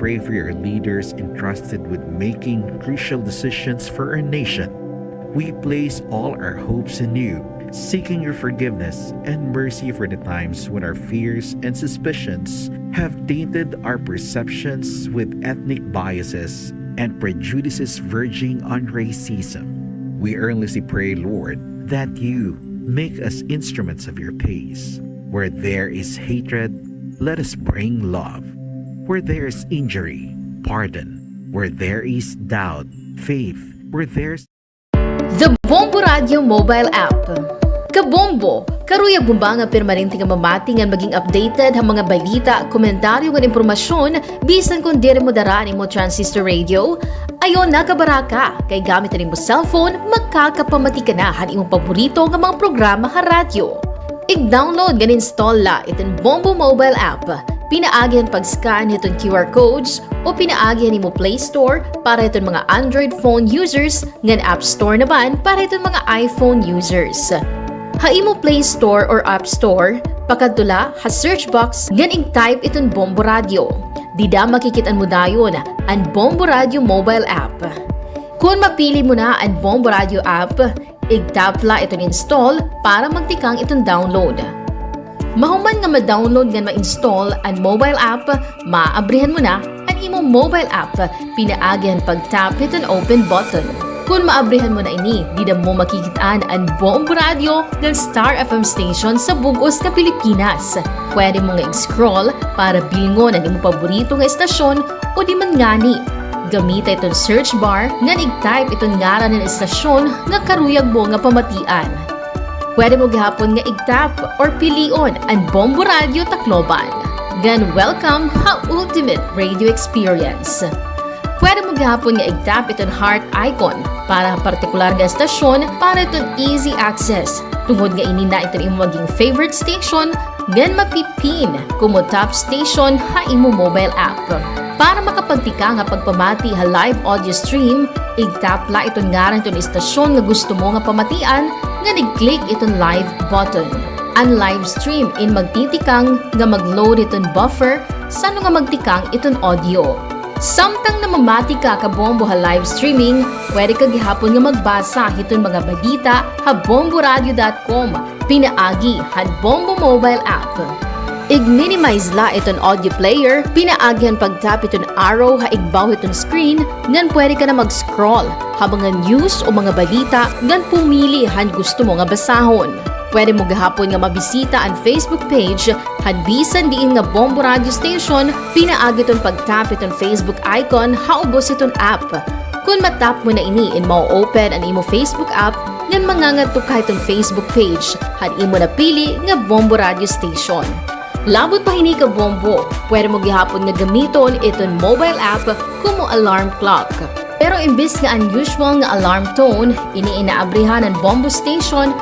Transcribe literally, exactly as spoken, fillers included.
pray for your leaders entrusted with making crucial decisions for our nation. We place all our hopes in you, seeking your forgiveness and mercy for the times when our fears and suspicions have tainted our perceptions with ethnic biases and prejudices verging on racism. We earnestly pray, Lord, that you make us instruments of your peace. Where there is hatred, let us bring love. Where there is injury, pardon. Where there is doubt, faith. Where there's The Bombo Radio Mobile App. Kabombo, karuyag mo ba nga permanente nga mamati ngan maging updated ha mga balita, komentaryo ngan impormasyon bisan kon diri mo dara an imo transistor radio? Ayaw na kabaraka, kay gamit an imo cellphone, makakapamati ka na han imo paborito nga mga programa ha radyo. Ig-download ngan install la iton Bombo Mobile App. Pinaagi han pag-scan hiton Q R codes o pinaagi han imo Play Store para hiton mga Android phone users ngan App Store naman para hiton mga iPhone users. Ha imo Play Store or App Store, pakadto la ha search box ngan ig-type iton Bombo Radio. Dida makikit-an mo dayon an Bombo Radio mobile app. Kon mapili mo na an Bombo Radio app, ig-tap la iton install para magtikang iton download. Mahuman nga ma-download ngan ma-install an mobile app, maabrihan mo na an imo mobile app pinaagi han pag-tap hiton open button. Kon maabrihan mo na ini, dida mo makikit-an an Bombo Radio ngan Star F M station sa bug-os nga Pilipinas. Pwede mo nga ig-scroll para bilngon an imo paborito nga estasyon o di man ngani, gamita iton search bar ngan ig-type iton ngaran han estasyon nga karuyag mo nga pamatian. Pwede mo gihapon nga ig-tap or pilion an Bombo Radio Tacloban. Ngan welcome ha ultimate radio experience. Pwede mo gihapon nga ig-tap iton heart icon para ha partikular nga estasyon para iton easy access. Tungod nga ini na iton imo maging favorite station, ngan mapi-pin komo top station ha imo mobile app. Para makapagtikang ha pagpamati ha live audio stream, ig-tap la iton ngaran hiton estasyon nga gusto mo nga pamatian, ngan ig-click iton live button. An live stream in magtitikang nga mag-load hiton buffer san-o nga magtikang iton audio. Samtang namamati ka kabombo ha live streaming, pwede ka gihapon nga magbasa hiton mga balita ha bomboradio dot com pinaagi han Bombo mobile app. Ig-minimize la iton audio player pinaagi han pag-tap iton arrow ha igbaw hiton screen, ngan pwede ka na mag-scroll ha mga news o mga balita ngan pumili han gusto mo nga basahon. Pwede mo gihapon nga mabisita an Facebook page han bisan diin nga Bombo Radio Station pinaagi hiton pag-tap hiton Facebook icon ha ubos hiton app. Kon ma-tap mo na ini in mao-open an imo Facebook app ngan mangangadto ka hiton Facebook page han imo napili nga Bombo Radio Station. Labot pa hini kabombo, pwede mo gihapon nga gamiton iton mobile app komo alarm clock. Pero imbis nga an usual nga alarm tone, ini inaabrihan han Bombo Station